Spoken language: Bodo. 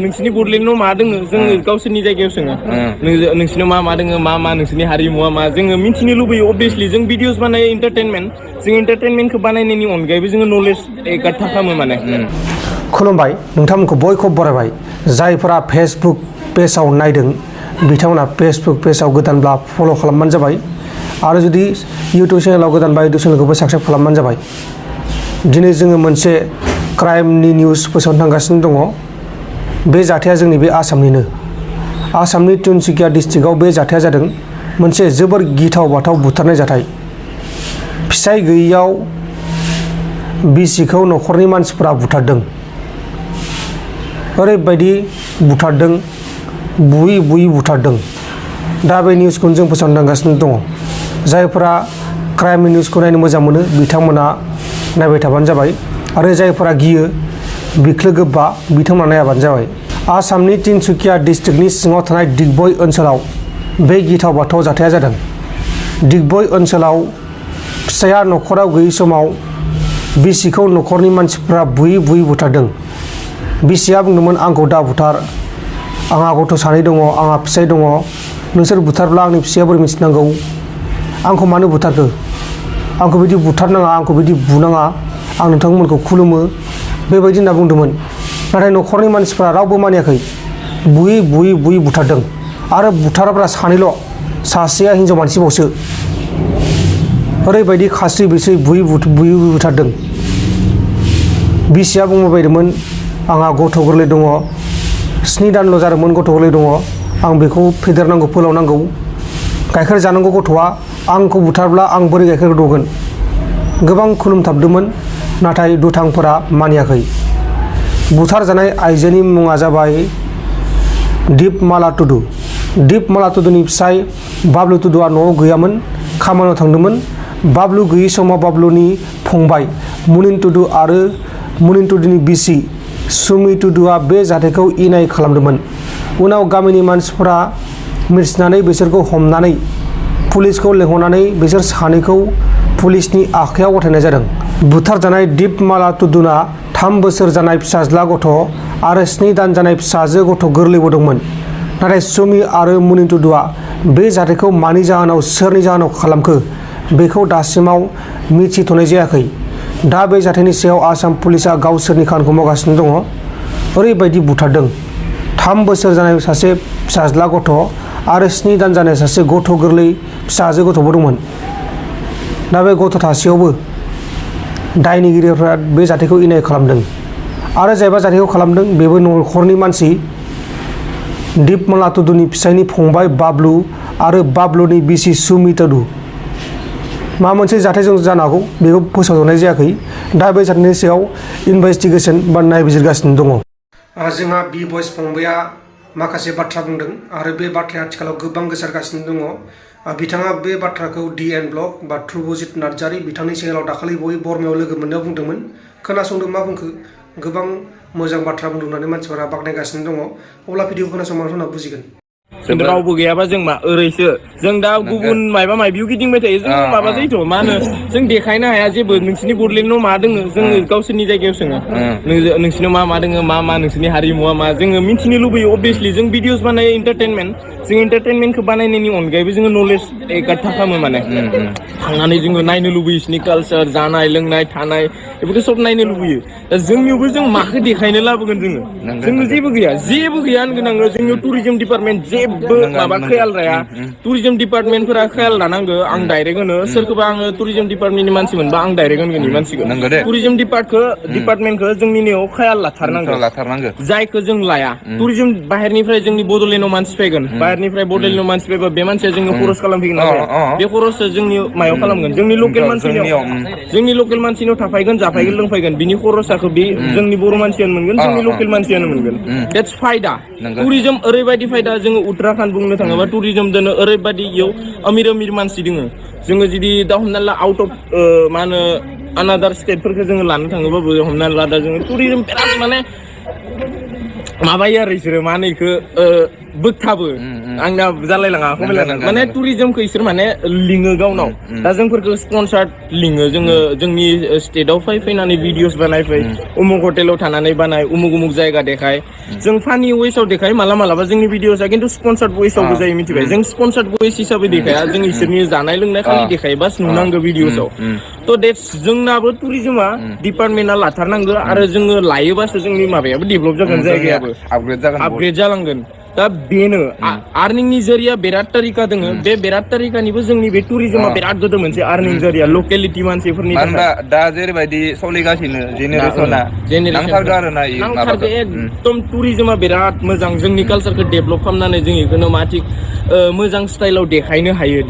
नोंसिनि बडलेण्डआव मा दोङो जोङो गावसोरनि जायगायाव सोङो नोंसिनाव मा दोङो मा नोंसिनि हारिमुआ मा जोङो मिथिनो लुबैयो अबभियासलि जों भिडिअस बानायो इन्टारटेनमेन्ट जों इन्टारटेनमेन्टखौ बानायनायनि अनगायैबो जोङो नलेज एकार्ड खालामो माने खुलुमबाय नोंथांमोनखौ बयखौबो बरायबाय जायफोरा फेसबुक पेजआव नायदों बिथांमोना फेसबुक पेजआव गोदानब्ला फल' खालामबानो जाबाय आरो जुदि इउटुब चेनेलाव गोदानबा इउटुब चेनेलखौबो साबस्क्राइब खालामबानो जाबाय दिनै जोङो मोनसे क्राइमनि निउस फोसावनो थांगासिनो दङ बे जाथाया जोंनि बे आसामनि तिनसुकिया डिस्ट्रिक्टआव बे जाथाया जादों मोनसे जोबोर गिथाव बाथाव बुथारनाय जाथाय फिसाय गैयैयाव बिसिखौ न'खरनि मानसिफोरा बुथारदों ओरैबायदि बुथारदों बुयै बुथारदों दा बे निउसखौ जों फोसावनो थांगासिनो दङ जायफोरा क्राइमनि निउसखौ नायनो मोजां मोनो बिथांमोना नायबाय थाबानो जाबाय आरो जायफोरा गियो बिख्लो गोबा बिथांमोना नायाबानो जाबाय आसामनि तिनसुकिया डिस्ट्रिक्टनि सिङाव थानाय दिगबय ओनसोलाव बे गिथाव बाथाव जाथाया जादों दिगबय ओनसोलाव फिसाया न'खराव गैयै समाव बिसिखौ न'खरनि मानसिफ्रा बुयै बुथारदों बिसिया बुंदोंमोन आंखौ दा बुथार आंहा गथ' सानै दङ आंहा फिसाय दङ नोंसोर बुथारब्ला आंनि फिसाया बोरै मिथिनांगौ आंखौ मानो बुथारखो आंखौ बिदि बुथारनाङा आंखौ बिदि बुनाङा आं नोंथांमोनखौ खुलुमो बेबायदि होनना बुंदोंमोन नाथाय न'खरनि मानसिफ्रा रावबो मानियाखै बुयै बुथारदों आरो बुथारग्रा सानैल' सासेया हिनजाव मानसिबावसो ओरैबायदि खास्रि बिस्रि बुयै बुथारदों बिसिया बुंबायदोंमोन आंहा गथ' गोरलै दङ 7 दानल' जादोंमोन गथ' गोरलै दङ आं बेखौ फेदेरनांगौ फोलावनांगौ गाइखेर जानांगौ गथ'आ आंखौ बुथारब्ला आं बोरै गाइखेर दौगोन गोबां खुलुमथाबदोंमोन नाथाय दुथांफोरा मानियाखै बुथारजानाय आइजोनि मुङा जाबाय दिपमाला टुडुनि फिसाय बाबलु टुडुआ न'आव गैयामोन खामानियाव थांदोंमोन बाबलु गैयै समाव बाबलुनि फंबाय मुनिन टुडु आरो मुनिन टुडुनि बिसि सुमि टुडुआ बे जाथायखौ इनाय खालामदोंमोन उनाव गामिनि मानसिफोरा मिथिनानै बिसोरखौ हमनानै पुलिसखौ लेंहरनानै बिसोर सानैखौ पुलिसनि आखायाव गथायनाय जादों बुथारजानाय दिपमाला टुडुना 3 बोसोर जानाय फिसाज्ला गथ' आरो 7 दान जानाय फिसाजो गथ' गोरलैबो दंमोन नाथाय सुमि आरो मुनिन टुडुआ बे जाथायखौ मानि जाहोनाव सोरनि जाहोनाव खालामखो बेखौ दासिमाव मिथिथ'नाय जायाखै दा बे जाथायनि सायाव आसाम पुलिसा गावसोरनि खामानिखौ मावगासिनो दङ ओरैबायदि बुथारदों 3 बोसोर जानाय सासे फिसाज्ला गथ' आरो 7 दान जानाय सासे गथ' गोरलै फिसाजो गथ'बो दंमोन दा बे गथ' थासेयावबो दायनिगिरिफ्रा बे जाथायखौ इनाय खालामदों आरो जायबा जाथायखौ खालामदों बेबो न'खरनि मानसि दिपमाला टुडुनि फिसायनि फंबाय बाबलु आरो बाबलुनि बिसि सुमि टुडु माबा मोनसे जाथायजों जानो हागौ बेखौ फोसावजोबनाय जायाखै दा बे जाथायनि सायाव इनभेस्टिगेसन बा नायबिजिरगासिनो दङ जोंहा बि बयस फंबाया माखासे बाथ्रा बुंदों आरो बे बाथ्राया आथिखालाव गोबां गोसारगासिनो दङ बिथाङा बे बाथ्राखौ DN ब्लग बा ध्रुबजित नार्जारी बिथांनि चेनेलाव दाखालि बरमायाव लोगो मोननायाव बुंदोंमोन खोनासंदों मा बुंखो गोबां मोजां बाथ्रा बुंदों होननानै मानसिफोरा बाख्नायगासिनो दङ अब्ला भिडिअ खोनासंनानै उनाव बुजिगोन रावबो गैयाबा जों मा ओरैसो जों दा गुबुन मायबा-मायबियाव गिदिंबाय थायो जों माबा जायोथ' मा होनो जों देखायनो हाया जेबो नोंसिनि बडलेण्डआव मा दोङो जोङो गावसोरनि जायगायाव सोङो नोंसिनाव मा दोङो मा नोंसिनि हारिमुआ मा जोङो मिथिनो लुबैयो अबभियासलि जों भिडिअस बानायो इन्टारटेनमेन्ट जों इन्टारटेनमेन्टखौ बानायनायनि अनगायैबो जोङो नलेज एकार्ड खालामो माने थांनानै जोङो नायनो लुबैयो बिसोरनि कालचार जानाय लोंनाय थानाय बेफोरखौ सब नायनो लुबैयो दा जोंनियावबो जों माखौ देखायनो लाबोगोन जोङो जेबो गैया होनगोन आङो जोंनियाव टुरिजम डिपार्टमेन्ट जेबो माबा ख्याल लाया टुरिजम डिपार्टमेन्टफोरा ख्याल लानांगो आं डाइरेक्ट होनो सोरखौबा आङो टुरिजम डिपार्टमेन्टनि मानसि मोनबा आं डाइरेक्ट होनगोन इ मानसिखौ टुरिजम डिपार्टमेन्टखौ जोंनि नेयाव ख्याल लाथारनांगौ जायखौ जों लाया टुरिजम बाहेरनिफ्राय जोंनि बडलेण्डआव मानसि फैगोन बाहेरनिफ्राय बडलेण्डआव मानसि फैबा बे मानसिया जोंनो खरस खालामफैगोन बे खरसखौ जोंनि मायाव खालामगोन जोंनि लकेल मानसिनियाव थाफायगोन जाफायगोन लोंफायगोन बिनि खरसाखौ बे जोंनि बर' मानसियानो मोनगोन जोंनि लकेल मानसियानो मोनगोन देट्स फायदा टुरिजम ओरैबायदि फायदा जोङो उत्तराखण्ड बुंनो थाङोबा टुरिजम दोनो ओरैबायदि इयाव अमिर मानसि दोङो जोङो जुदि दा हमना ला आउट अफ मा होनो आनादार स्टेटफोरखौ जोङो लानो थाङोबाबो हमना ला दा जोङो टुरिजम बिराद माने माबायो आरो बिसोरो मा होनो इखौ बोगथाबो आंना जालायलाङा माने टुरिजमखौ इसोर माने लिङो गावनाव दा जोंफोरखौ स्पन्सार लिङो जोङो जोंनि स्टेटआव फैनानै भिडिअस बानायफै उमुक हटेलाव थानानै बानाय उमुक जायगा देखाय जों फानि वेसआव देखाय मालाबा जोंनि भिडिअसआ खिन्थु स्पन्सार्ड वेसआवबो जायो मिथिबाय जों स्पन्सार्ड वेस हिसाबै देखाया जों इसोरनि जानाय लोंनाय खालि देखायो बास नुनांगौ भिडिअसआव थ' डेट्स जोंनाबो टुरिजमा डिपार्टमेन्टआ लाथारनांगौ आरो जोङो लायोबासो जोंनि माबायाबो डेभेलप जागोन जायगायाबो आपग्रेड जालांगोन दा बेनो आर्निंनि जरिया बिराद तारिका दोङो बे बिराद तारिकानिबो जोंनि बे टुरिजमा बिराद गोदो मोनसे आर्निं जरिया लकेलिटि मानसिफोरनि दा जेरैबायदि सोलिगासिनो जेनेरेसना नांथारगौ आरोना नांथारगौ एकदम टुरिजमा बिराद मोजां जोंनि कालचारखौ डेभेलप खालामनानै जों इखौनो मा थिग मोजां स्टाइलाव देखायनो हायो